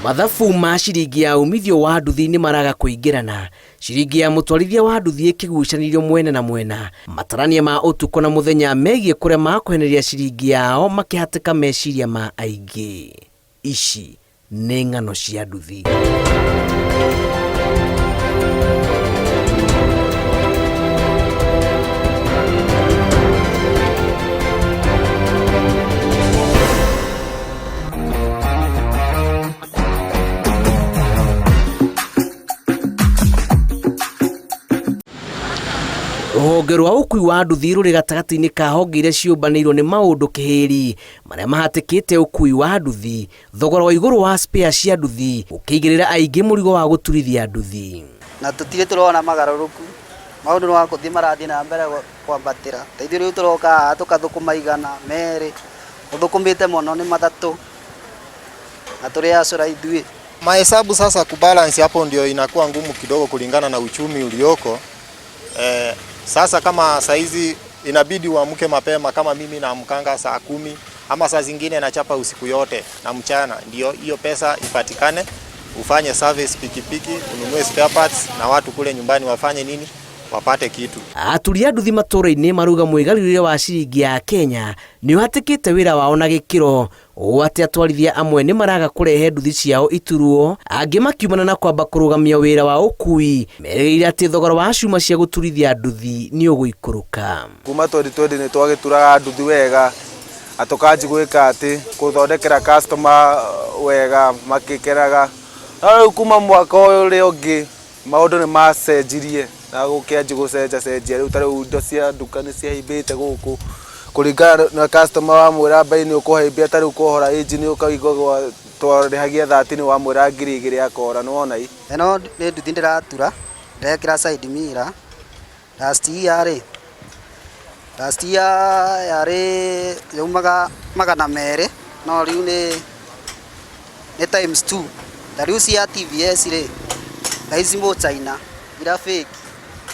Mathabu ma ciringi ya umithio wa nduthi nĩ maraga kũingĩrana, ciringi ya mũtwarithia wa nduthi ĩkĩgucanĩrio mwena na mwena, matarania ma ũtukũ na mũthenya megiĩ kũrĩa makweheneria ciringi yao makĩhatĩka meciria ma aingĩ. Ici nĩ ng'ano cia nduthi. Rũhonge rwa ũkui wa nduthi rũrĩ gatagatĩ-inĩ ka honge iria ciũmbanĩirwo nĩ maũndũ kĩhĩri marĩa mahatĩkĩte ũkui wa nduthi, thogora wa igũrũ wa spare cia nduthi ũkĩigĩrĩra aingĩ mũrigo wa gũturithia nduthi. Na tũtirĩ tũrona magarũrũku, maũndũ no gũthiĩ marathiĩ na mbere kwambatĩra. Ta ithuĩ rĩu tũroka haha tũkathũkũma igana, merĩ, ũthũkũmĩte mũno nĩ matatũ, na tũrĩ acũra ithuĩ. Mahesabu sasa kubalance hapo ndio inakuwa ngumu kidogo kulingana na uchumi ulioko. Sasa kama saizi inabidi uamke mapema, kama mimi naamkanga saa 10 ama saa zingine nachapa usiku yote na mchana, ndio hiyo pesa ipatikane, ufanye service pikipiki, ununue spare parts na watu kule nyumbani wafanye nini, wapate kitu. Aturi a nduthi matũũra-inĩ marauga mwĩgarũrĩre wa ciringi ya Kenya nĩ ũhatĩkĩte wĩra wao na gĩkĩro ũũ atĩ atwarithia amwe nĩ maraga kũrehe nduthi ciao iturwo, angĩ makiumana na kwamba kũrũgamia wĩra wa ũkui merĩgĩrĩire atĩ thogora wa cuma cia gũturithia nduthi nĩ ũgũikũrũka. Kuma 2020 nĩ twagĩturaga nduthi wega na tũkanji gwĩka atĩ gũthondekera customer wega makĩkenaga. No rĩu kuma mwaka ũrĩa ũngĩ maũndũ nĩ macenjirie na gũkĩanji gũcenjacenjia. Rĩu ta rĩu indo cia nduka nĩ ciahaimbĩte gũkũ kũringana na customer, wamwĩra mbei nĩ ũkũhaimbia. Ta rĩu kũhora engine ũkaigua twarĩhagia 30, wamwĩra 2000 akora, nĩ wona ĩ. Ĩno nĩ nduthi ndĩratura, ndĩrekĩra side mirror. Last year rĩ, last year yarĩ yaumaga 200, no rĩu nĩ times two. Ta rĩu cia TVS rĩ, thaa ici mũchaina ira fake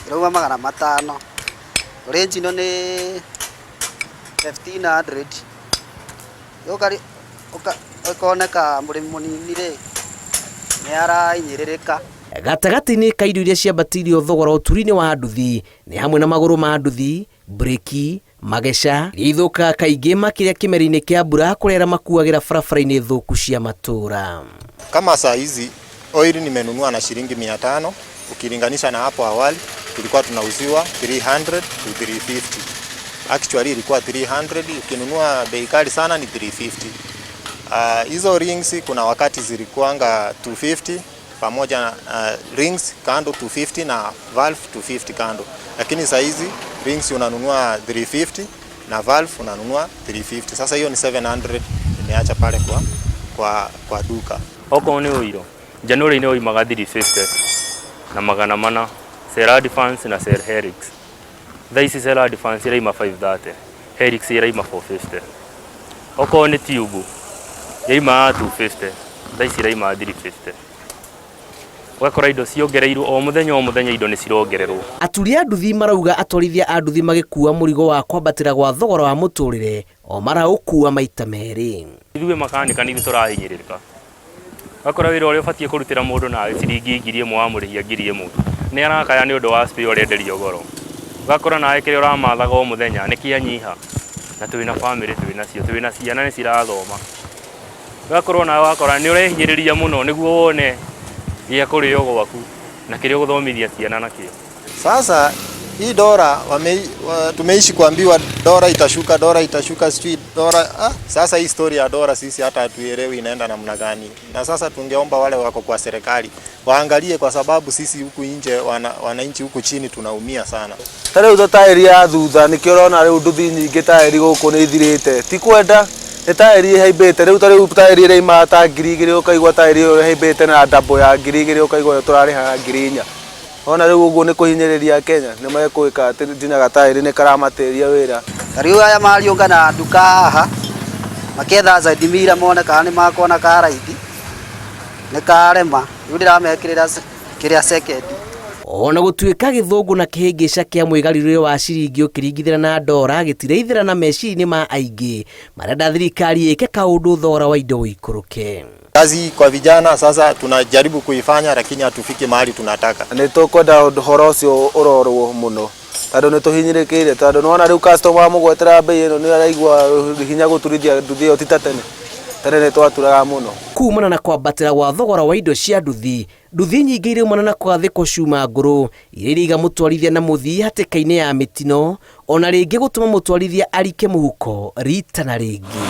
irauma 500. Original nĩ 1500. Ũkoneka mũrĩmi mũnini rĩ nĩ arahinyĩrĩrĩka. Gatagatĩ-inĩ ka indo iria ciambatĩirio thogora ũturi-inĩ wa nduthi nĩ hamwe na magũrũ ma nduthi, breki, mageca iria ithũkaga kaingĩ makĩria kĩmera-inĩ kĩa mbura kũrĩa arĩa makuagĩra barabara-inĩ thũku cia matũũra. Kama saa hizi oil nimenunua na shilingi 500, ukilinganisha na hapo awali tulikuwa tunauziwa 300 to 350. Actually ilikuwa 300, ukinunua bei kali sana ni 350. Hizo rings kuna wakati zilikuanga 250 pamoja na rings kando 250 na valve 250 kando, lakini saa hizi rings unanunua 350 na valve unanunua 350. Sasa hiyo ni 700 imeacha pale kwa duka. Okorwo nĩ ũiro January-inĩ waumaga 350 na 400 Sella Advance na Sella Helix. Thaa ici Sella Advance ĩraima 530, Helix ĩraima 450. Okorwo nĩ tube yaimaga 250, thaa ici ĩraima 350. Ũgakora indo ciongereirwo o mũthenya o mũthenya, indo nĩ cirongererwo. Aturi a nduthi marauga atwarithia a nduthi magĩkua mũrigo wa kwambatĩra gwa thogora wa mũtũrĩre o maraũkua maita merĩ. Ithuĩ makanika nĩ ithuĩ tũrahinyĩrĩrĩka. Ũgakora wĩra ũrĩa ũbatiĩ kũrutĩra mũndũ na ciringi 1000 wamũrĩhia 1000, nĩ arakaya nĩ ũndũ wa spare ũrenderio goro. Ũgakora nawe kĩrĩa ũramathaga o mũthenya nĩ kĩanyiha, na twĩna bamĩrĩ, twĩnacio, twĩna ciana nĩ cirathoma. Ũgakorwo nawe wakora nĩ ũrehinyĩrĩria mũno nĩguo wone gĩa kũrĩo gwaku na kĩrĩa ũgũthomithia ciana nakĩo. Sasa hii dola tumeishi kuambiwa dola itashuka, dola itashuka, sijui dola. Sasa hii story ya dola sisi hata hatuelewi inaenda namna gani. Na sasa tungeomba wale wako kwa serikali waangalie, kwa sababu sisi huku nje wananchi huku chini tunaumia sana. Ta rĩu ta taĩri ya thutha, nĩkĩo ũrona rĩu nduthi nyingĩ taĩri gũkũ nĩ ithirĩte, ti kwenda, nĩ taĩri ĩhaimbĩte. Rĩu ta rĩu taĩri ĩraimaga ta 2000, ũkaigua taĩri ĩyo ĩhaimbĩte na double ya 2000, ũkaigua tũrarĩhaga 4000. Ona rĩu ũguo nĩ kũhinyĩrĩria Kenya, nĩ mekũĩka atĩ nginya gataĩri nĩ karamatĩria wĩra. Ta rĩu aya mariũngana nduka haha makĩetha side mirror mone kana nĩ makuona ka raithi, nĩ karema. Rĩu ndĩramekĩrĩra kĩrĩa second. Ona gũtuĩka gĩthũngũ na kĩhĩngĩca kĩa mwĩgarũrĩre wa ciringi ũkĩringithania na ndora gĩtiraithĩrana meciria-inĩ ma aingĩ, marenda thirikari ĩke kaũndũ thogora wa indo ũikũrũke. Kazi kwa vijana sasa tunajaribu kuifanya, lakini hatufiki mahali tunataka. Nĩ tũkwenda ũhoro ũcio ũrorwo mũno tondũ nĩ tũhinyĩrĩkĩire, tondũ nĩwona rĩu customer wamũgwetera mbei ĩno nĩ araigua hinya gũturithia nduthi ĩyo, ti ta tene. Tene nĩ twaturaga mũno. Kumana na kwambatĩra gwa thogora wa indo cia nduthi, nduthi nyingĩ iraumana na kũgathĩkwo cuma ngũrũ iria iraiga mũtwarithia na mũthii hatĩka-inĩ ya mĩtino, ona rĩngĩ gũtũma mũtwarithia arike mũhuko rita na rĩngĩ.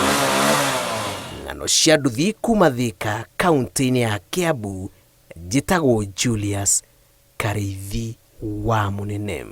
Ng'ano cia nduthi kuma Thika, kaunti-inĩ ya Kiambu, njĩtagwo Julius Karĩithi wa Mũnene.